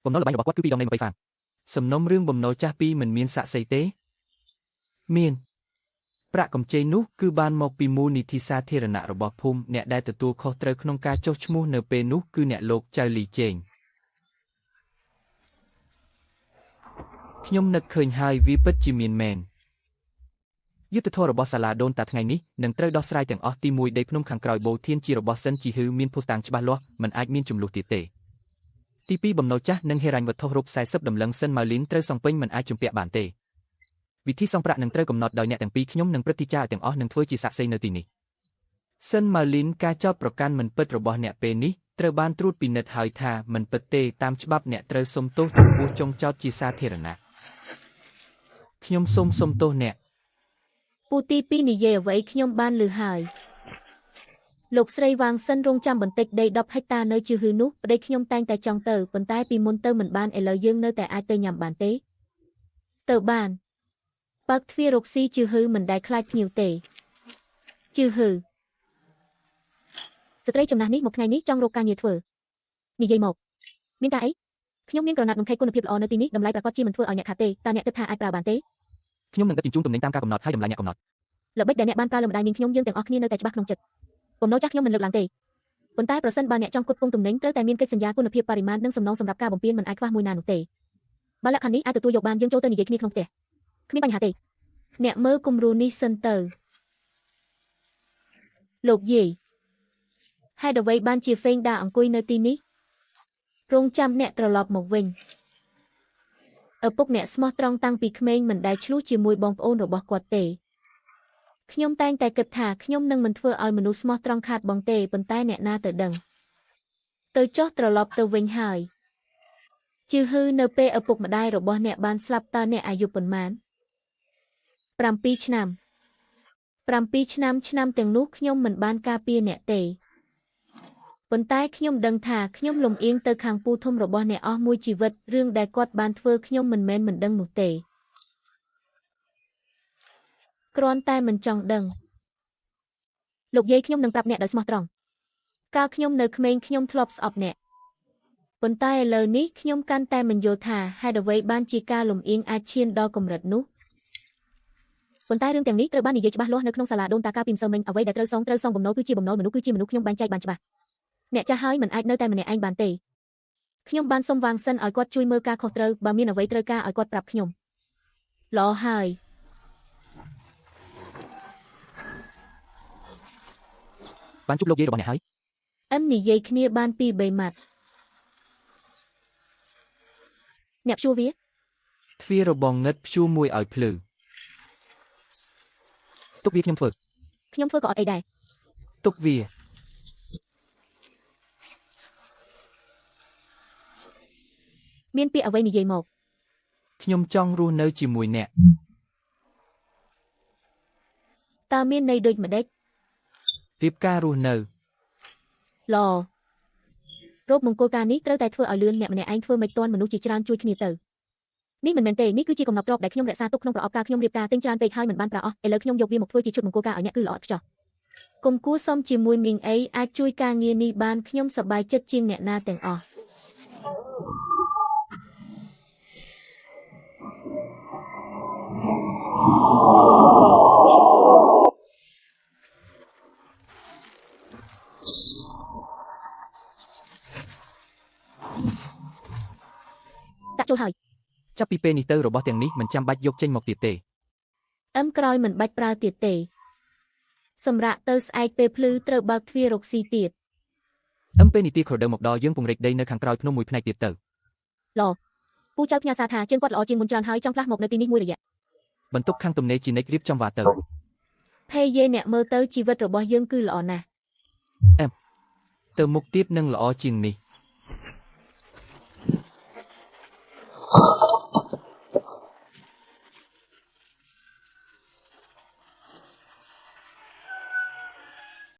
បំណុលល្បែងរបស់គាត់គឺ2ដងនៃ20ហ្វាង សំណុំរឿងបំណុលចាស់ពីរមិនមានសាក្សីទេមានប្រាក់កម្ចីនោះគឺបានមកពីមូលនិធិសាធារណៈរបស់ភូមិអ្នកដែលទទួលខុសត្រូវក្នុងការចុះឈ្មោះនៅពេលនោះគឺអ្នកលោកចៅលីចេងខ្ញុំនឹកឃើញហើយវាពិតជាមានមែនយុទ្ធធម៌របស់សាលាដូនតាថ្ងៃនេះនឹងត្រូវដោះស្រាយទាំងអស់ទី1ដីភ្នំខាងក្រោយបូធានជារបស់សិនជីហ៊ឺមានភស្តុតាងច្បាស់លាស់មិនអាចមានចំនួនទៀតទេទី2បំណុលចាស់និងហិរញ្ញវត្ថុរូប40ដំឡឹងសិនម៉ៅលីនត្រូវសងពេញមិនអាចជំពាក់បានទេវិធីសងប្រាក់នឹងត្រូវកំណត់ដោយអ្នកទាំងពីរខ្ញុំនិងព្រឹទ្ធាចារ្យទាំងអស់នឹងធ្វើជាសាក្សីនៅទីនេះសិនម៉ៅលីនការចោទប្រកាន់មិនពិតរបស់អ្នកពេលនេះត្រូវបានត្រួតពិនិត្យហើយថាមិនពិតទេតាមច្បាប់អ្នកត្រូវសុំទោសចំពោះចុងចោទជាសាធារណៈខ្ញុំសូមសុំទោសអ្នក ពូទី2និយាយអ្វីខ្ញុំបានឮហើយលោកស្រីវ៉ាងសិនរងចាំបន្តិចដី10ហិកតានៅជឿហ៊ឺនោះប្តីខ្ញុំតែងតែចង់ទៅប៉ុន្តែពីមុនទៅមិនបានឥឡូវយើងនៅតែអាចទៅញ៉ាំបានទេទៅបានបើកទ្វាររកស៊ីជឿហ៊ឺមិនដែលខ្លាចភ្ញៀវទេជឿហ៊ឺស្ត្រីចំណាស់នេះមកថ្ងៃនេះចង់រកការងារធ្វើនិយាយមកមានការអីខ្ញុំមានក្រណាត់នំខេកគុណភាពល្អនៅទីនេះតម្លៃប្រាកដជាមិនធ្វើឲ្យអ្នកខាតទេតើអ្នកគិតថាអាចប្រើបានទេ ខ្ញុំនឹងដឹកជញ្ជូនទំនិញតាមការកំណត់ហើយតម្លៃអ្នកកំណត់ ល្បិចដែលអ្នកបានប្រើលើម្ដាយមីងខ្ញុំយើងទាំងអស់គ្នានៅតែច្បាស់ក្នុងចិត្តបំណុលចាស់ខ្ញុំមិនលើកឡើងទេប៉ុន្តែប្រសិនបើអ្នកចង់គុតគង់ទំនិញត្រូវតែមានកិច្ចសន្យាគុណភាពបរិមាណនិងសំណងសម្រាប់ការបំពេញមិនអាចខ្វះមួយណានោះទេបើលក្ខខណ្ឌនេះអាចទទួលយកបានយើងចូលទៅនិយាយគ្នាក្នុងផ្ទះគ្មានបញ្ហាទេអ្នកមើលគំរូនេះសិនទៅលោកយាយហេតុអ្វីបានជាហ្វេងដាអង្គុយនៅទីនេះរងចាំអ្នកត្រឡប់មកវិញឪពុកអ្នកស្មោះត្រង់តាំងពីក្មេងមិនដែលឆ្លោះជាមួយបងប្អូនរបស់គាត់ទេខ្ញុំតែងតែគិតថាខ្ញុំនឹងមិនធ្វើឲ្យមនុស្សស្មោះត្រង់ខាតបងទេប៉ុន្តែអ្នកណាទៅដឹងទៅចុះត្រឡប់ទៅវិញហើយជឿហ៊ឺនៅពេលឪពុកម្ដាយរបស់អ្នកបានស្លាប់តើអ្នកអាយុប៉ុន្មាន7ឆ្នាំ7ឆ្នាំឆ្នាំទាំងនោះខ្ញុំមិនបានការពារអ្នកទេប៉ុន្តែខ្ញុំដឹងថាខ្ញុំលំអៀងទៅខាងពូធំរបស់អ្នកអស់មួយជីវិតរឿងដែលគាត់បានធ្វើខ្ញុំមិនមែនមិនដឹងនោះទេគ្រាន់តែមិនចង់ដឹងលោកយាយខ្ញុំនឹងប្រាប់អ្នកដោយស្មោះត្រង់កាលខ្ញុំនៅក្មេងខ្ញុំធ្លាប់ស្អប់អ្នកប៉ុន្តែឥឡូវនេះខ្ញុំកាន់តែមិនយល់ថាហេតុអ្វីបានជាការលំអៀងអាចឈានដល់កម្រិតនោះប៉ុន្តែរឿងទាំងនេះត្រូវបាននិយាយច្បាស់លាស់នៅក្នុងសាលាដូនតាកាលពីម្សិលមិញអ្វីដែលត្រូវសងត្រូវសងបំណុលគឺជាបំណុលមនុស្សគឺជាមនុស្សខ្ញុំបែងចែកបានច្បាស់អ្នកចាស់ហើយមិនអាចនៅតែម្នាក់ឯងបានទេខ្ញុំបានសុំវាងសិនឲ្យគាត់ជួយមើលការខុសត្រូវបើមានអ្វីត្រូវការឲ្យគាត់ប្រាប់ខ្ញុំល្អហើយ បានជួបលោកយាយរបស់អ្នកហើយ អឹមនិយាយគ្នាបានពីរបីម៉ាត់អ្នកព្យួរវា ទ្វាររបងងឹតព្យួរមួយឲ្យភ្លឺ ទុកវាខ្ញុំធ្វើ ខ្ញុំធ្វើក៏អត់អីដែរ ទុកវា មានពាក្យអ្វីនិយាយមក ខ្ញុំចង់រស់នៅជាមួយអ្នក តើមានន័យដូចម្ដេច រៀបការរស់នៅ ល្អរោគមង្គលការនេះត្រូវតែធ្វើឲ្យលឿនអ្នកម្នាក់ឯងធ្វើមិនទាន់មនុស្សជាច្រើនជួយគ្នាទៅនេះមិនមែនទេនេះគឺជាកំណប់ទ្រព្យដែលខ្ញុំរក្សាទុកក្នុងប្រអប់ការខ្ញុំរៀបការទិញច្រើនពេកហើយមិនបានប្រើអស់ឥឡូវខ្ញុំយកវាមកធ្វើជាឈុតមង្គលការឲ្យអ្នកគឺល្អឥតខ្ចោះគុំគួរសុំជាមួយមីងអីអាចជួយការងារនេះបានខ្ញុំសប្បាយចិត្តជាងអ្នកណាទាំងអស់ដាក់ចូលហើយ ចាប់ពីពេលនេះទៅរបស់ទាំងនេះមិនចាំបាច់យកចេញមកទៀតទេ អឹមក្រោយមិនបាច់ប្រើទៀតទេសម្រាប់ទៅស្អែកពេលភ្លឺត្រូវបើកទ្វាររកស៊ីទៀត អឹមពេលនេះទីក្រដូវមកដល់យើងពង្រីកដីនៅខាងក្រោយភ្នំមួយផ្នែកទៀតទៅ ល្អពូចៅផ្ញើសារថាជើងគាត់ល្អជាងមុនច្រើនហើយចង់ផ្លាស់មកនៅទីនេះមួយរយៈ បន្ទប់ខាងទំនេរជានិច្ចរៀបចំវ៉ាទៅ ភេយេអ្នកមើលទៅជីវិតរបស់យើងគឺល្អណាស់ ទៅមុខទៀតនឹងល្អជាងនេះ